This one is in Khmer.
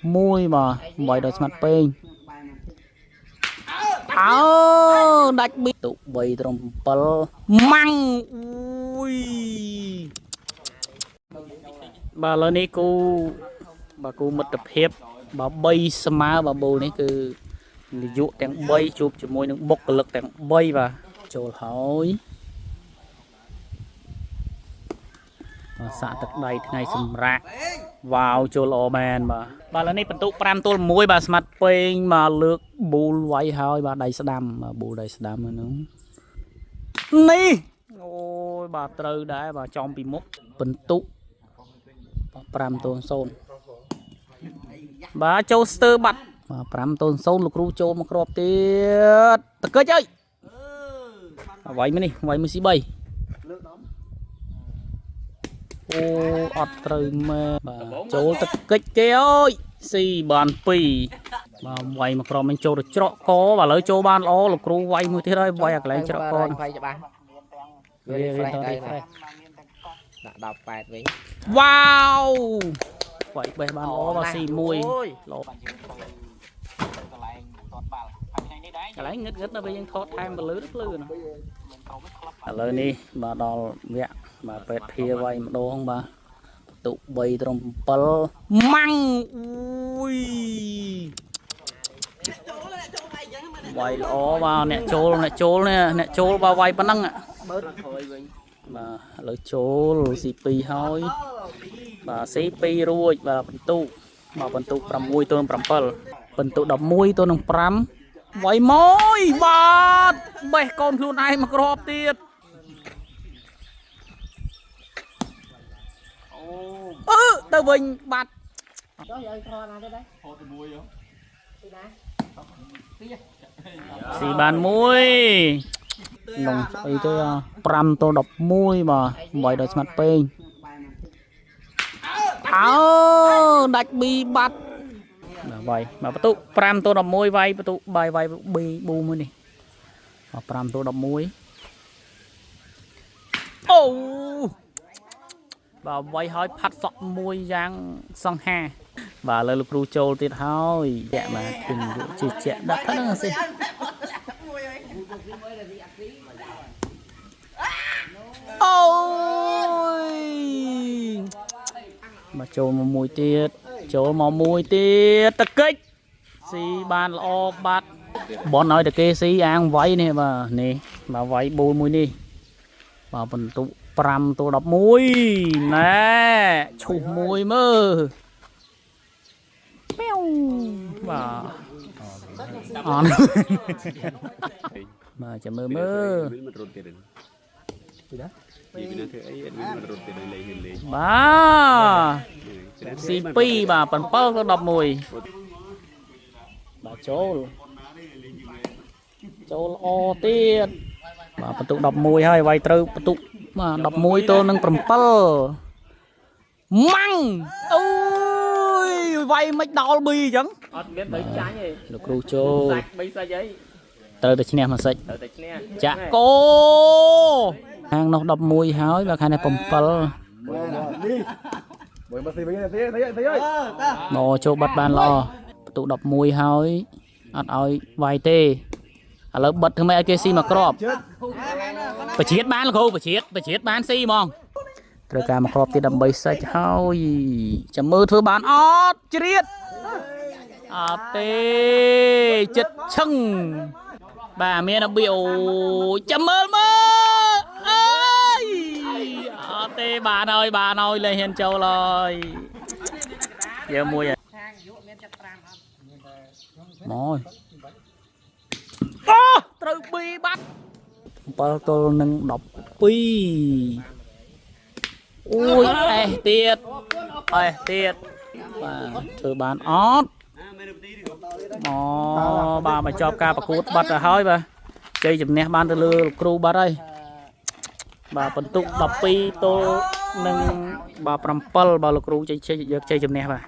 11បាទ8ដល់ស្មាត់ពេងអោដាច់ប៊ីទុ3ត្រឹម7ម៉ាំងអូយបាទឥឡូវនេះគូបាទគូមិត្តភាពបាទ3ស្មើបាទបូលនេះគឺនាយកទាំង3ជួបជាមួយនឹងបុគ្គលិកទាំង3បាទចូលហើយបាទសាក់ទឹកដៃថ្ងៃសម្រាប់ វ៉ាវចូលល្អមែនបាទបាទឥឡូវនេះបន្ទុក5ទល់1បាទស្មាត់ពេងមកលើកប៊ូលវាយហើយបាទដៃស្ដាំបាទប៊ូលដៃស្ដាំហ្នឹងនេះអូយបាទត្រូវដែរបាទចំពីមុខបន្ទុកបាទ5ទល់0បាទចូលស្ទើបាត់បាទ5ទល់0លោកគ្រូចូលមកគ្រាប់ទៀតតកិច្ចអើយវាយមួយនេះវាយមួយស៊ី3អូអត់ត្រូវមែនបាទចូលតកិច្ចគេអើយស៊ីបាន2បាទវាយមកក្រុមមិញចូលទៅច្រកកបាទឥឡូវចូលបានល្អលោកគ្រូវាយមួយទៀតហើយវាយអាកន្លែងច្រកកហ្នឹង ខ្វៃច្បាស់ វាវាត refresh ដាក់18វិញ វ៉ាវវាយបេះបានល្អបាទស៊ីមួយល្អកន្លែងងឹតងឹតដល់ពេលយើងថតថែមពលឺទៅភ្លឺណាឥឡូវនេះបាទដល់វគ្គបាទពេទ្យភាវាយម្ដងបាទបន្ទុក3ត្រឹម7ម៉ាំងអូយវាយល្អបាទអ្នកចូលអ្នកចូលនេះអ្នកចូលបាទវាយប៉ុណ្ណឹង បើក្រោយវិញ បាទឥឡូវចូល C2 ហើយបាទ C2 រួចបាទបន្ទុកបាទបន្ទុក6ទល់នឹង7បន្ទុក11ទល់នឹង5វាយមួយបាទបេះកូនខ្លួនឯងមកគ្រាប់ទៀតអឺទៅវិញបាត់ ចុះយកខណាទៅដែរ ស៊ីបានមួយក្នុងស្អីទៅ5ទល់11បាទ8ដល់ស្មាត់ពេងអោដាច់ប៊ីបាត់បាទវាយបាទបន្ទុក5ទល់11វាយបន្ទុកបាយវាយប៊ីប៊ូមួយនេះបាទ5ទល់11អូបាទវាយហើយផាត់សក់មួយយ៉ាងសង្ហាបាទឥឡូវលោកគ្រូចូលទៀតហើយចាក់បាទធិញយុជឿជាក់ដាក់ហ្នឹងសិ អូយមកចូលមកមួយទៀតចូលមកមួយទៀតតកិច្ចស៊ីបានល្អបាត់បនឲ្យតគេស៊ីអាងវាយនេះបាទនេះបាទវាយបូលមួយនេះបាទបន្ទុក5ទល់11ណែឈុះមួយមើលមែវបាទអនបាទចាំមើលមើល មិនរត់ទៀតទេពីណាពីណាធ្វើអីមិនរត់ទៀតលេងហ៊ានលេង បាទស៊ី2បាទ7ទៅ11បាទចូលចូលល្អទៀតបាទបន្ទុក11ហើយវាយត្រូវបន្ទុកបាទ11ទល់នឹង7ម៉ាំងអូយវាយមិនដល់ប៊ីអញ្ចឹង អត់មានទៅចាញ់ទេ លោកគ្រូចូល សាច់3សាច់អី ត្រូវតែឈ្នះមួយសិច ត្រូវតែឈ្នះ ចាក់កោខាងនោះ11ហើយបាទខាងនេះ7 មួយមកស៊ីវិញស៊ីស៊ីស៊ីអើយ មកចូលបិទបានល្អបន្ទុក11ហើយអត់ឲ្យវាយទេឥឡូវបិទធ្វើម៉េចឲ្យគេស៊ីមកគ្រាប់បជាតិបានលោកគ្រូបជាតិបជាតិបានស៊ីហ្មងត្រូវការមកគ្រាប់ទៀតដើម្បីសាច់ហើយចាំមើលធ្វើបានអត់ជ្រៀតអត់ទេចិត្តឈឹងបាទមានរបៀអូចាំមើលមើលអើយអត់ទេបានហើយបានហើយលេងហ៊ានចូលហើយ យើងមួយហើយមកអូត្រូវប៊ីបាត់7ទល់នឹង12អូយអេសទៀតអេសទៀតបាទធ្វើបានអត់អូបាទបញ្ចប់ការប្រកួតបាត់ទៅហើយបាទជ័យជំនះបានទៅលើលោកគ្រូបាត់ហើយបាទបន្ទុក12ទល់នឹងបាទ7បាទលោកគ្រូជ័យជ័យយកជ័យជំនះបាទ